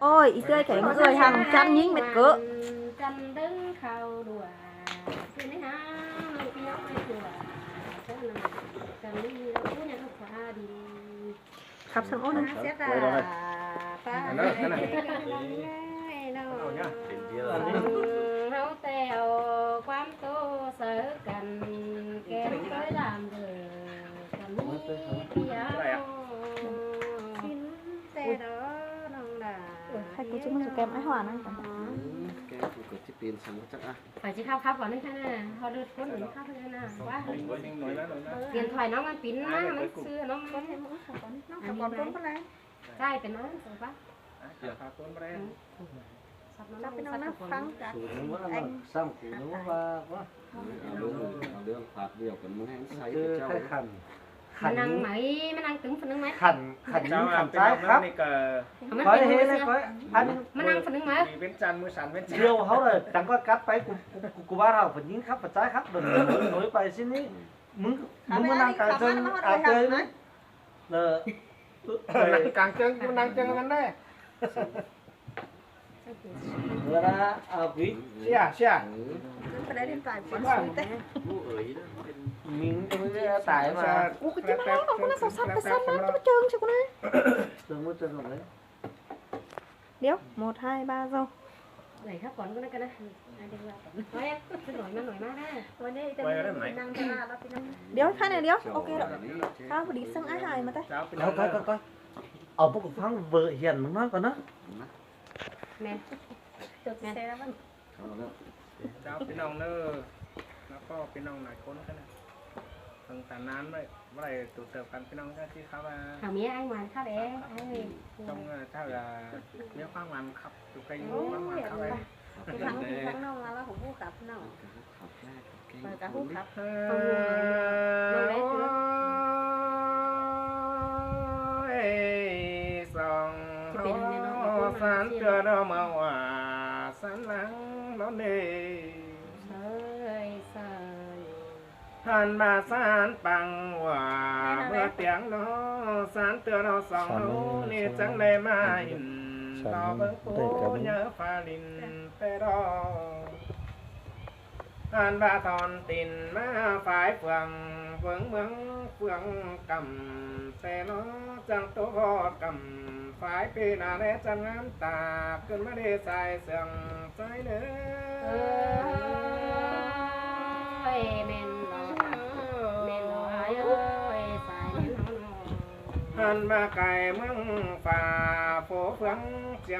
ໂອ້ຍ ອີເອື້ອຍແຂງເອື້ອຍຫັ້ນ ຈັນຍິງເມັດເກີ ຈັນດຶງເຂົ້າດ້ວຍ ເປັນໃນຫາງນ້ອງປຽວໄປທົ່ວ ເຈົ້ານັ້ນຈັນຍິງຜູ້ຍັງຮັກສາດິນ ຂັບທາງໂອ້ນະ ເສຍຕາ ປານເດີ ເຮົາແຕ່ວຄວາມໂຕໃສ່ກັນ ແກ່ນເຄີຍລາມເດີ ກັນມີປຽວ ຊິນແຕ່ດອນ້ອງດາ ເອີ ໃຫ້ກູຈຸມັນສະແກມໄອ້ຫວານນັ້ນກັນ ແກກູກໍຊິເປັນສັງຈັກອະ ຂ້ອຍຊິເຂົ້າຂັບກ່ອນເດີ ເຮົາເລີດຄົນນີ້ເຂົ້າທາງນັ້ນນະ ວ່າ ເປັນຖ້ອຍນ້ອງມັນປິ່ນມາ ມັນຊື່ນ້ອງມັນ ນ້ອງຂັບກ່ອນ ນ້ອງຂັບກ່ອນ ຄົນຄົນແລງ ໃຊ່ ເປັນນ້ອງສົງປະ ອາ ເຈົ້າພາຄົນບໍ່ໄດ້ ອືມ ສັບນ້ອງ ສັບພີ່ນ້ອງນະ ຟັງຈາກ ສູງວ່າ ແອງ ສ້າງຄູນວ່າ ວ່າ ເອົາເລື່ອງ ເອົາເລື່ອງພາກດຽວກັນ ມັນໃຫ້ມັນໃສ່ ເອີ ເຈົ້າ ໃຫ້ຂັນ ມານັ່ງໄໝ ມານັ່ງຕຶງຄົນໜຶ່ງໄໝ ຂັນ ຂັນຍິງຂັນຊາຍຄັບ ນີ້ກໍ ເອົາມັນ ຂ້ອຍ ເປັນ ເຮັດໃຫ້ຂ້ອຍ ອັນ ມານັ່ງຄົນໜຶ່ງໄໝ ນີ້ເປັນຈັນ ມື້ສັນເປັນຈັນ ດຽວເຮົາເລີຍ ຈັ່ງຂ້ອຍກັດໄປ ກູ ກູ ກູວ່າເຮົາ ເພິ່ນຍິງຄັບ ກະຊາຍຄັບ ໂດນ ໂດນໄປຊິນີ້ ມຶງ ມຶງມານັ່ງກາງເຊິ່ງ ອາເຕີຍ ເອີ ນັ່ງກາງເຈິງ ມັນນັ່ງເຈິງກັນໄດ້ ເວລາ ອາ ວິ ເຊຍ ເຊຍ ມັນບໍ່ໄດ້ຫຼິ້ນຕາຍ ມັນສູງແຕ່ ມິງ ເອີ ຕາຍມາ ກູກໍຈິມາລອງເອົາຄົນລະສອງສາມກະສັນນະ ຈະມາເຈິງຊິກູນະ ເຈິງບໍ່ເຈິງເອົາເລີຍ ດຽວ ໝົດທ້າຍບາໂຊ ໄຫຼຄັບກ່ອນກໍໄດ້ກັນນະ ດຽວຂ້າແດ່ດຽວ ໂອເຄ ພໍດີເຊິ່ງອ້າຍຫາຍມາແຕ່ ເອົາພວກຟັງເວີຮຽນມັນໜ້ອຍກ່ອນເນາະ ແມ່ນ ຈົບແຊແລ້ວມັນ ເຈົ້າພີ່ນ້ອງເດີ ແລ້ວກໍພີ່ນ້ອງຫຼາຍຄົນກັນນະ ເພິ່ງຕານານໄວ້ ບໍ່ໄດ້ຕູເຕີບກັນ ພີ່ນ້ອງເຈົ້າທີ່ເຂົ້າມາ ຫາເມຍອ້າຍຫວານເຂົ້າແດ່ ເອີ ຕ້ອງ ເອີ ຖ້າວ່າມີຄວາມຫວານຄັບ ຢູ່ໃກ້ຢູ່ຄວາມຫວານຄັບໄວ້ ເປັນທາງພີ່ທາງນ້ອງມາແລ້ວ ຮູ້ຄັບນ້ອງ ເອີ ກະຮູ້ຄັບ ເອີ ນ້ອງໄດ້ຄື ສອງ ສານເທື່ອດອກມາວ່າ ສານຫຼັງນອນເດ ເອີຍ ສານ ຫັ້ນມາສານປັງວ່າ ເມື່ອຕຽງນອ ສານເຕືອນເຮົາສອງເຮົານີ້ ຈັງໄດ້ມາເຫັນຕໍ່ເບິ່ງປູຍາຟ້າລິນແຕ່ດອກ ຫັ້ນວ່າຖອນຕີນມາຝາຍເຟືອງ ເບິ່ງເມືອງເຟືອງກຳແຕ່ນອ ຈັງໂຕຮອດກຳ ຝາຍປີໜ້າແລຈັນງາມຕາ ຂຶ້ນມາເດຊາຍເຊື່ອງ ເອີ ແມ່ນບໍ່ ແມ່ນບໍ່ອ້າຍເອີຍ ສາຍແມ່ນເຮົາເນາະ ຫັ້ນມາໄກເມືອງຟ້າ ໂພເຟືອງຈຽ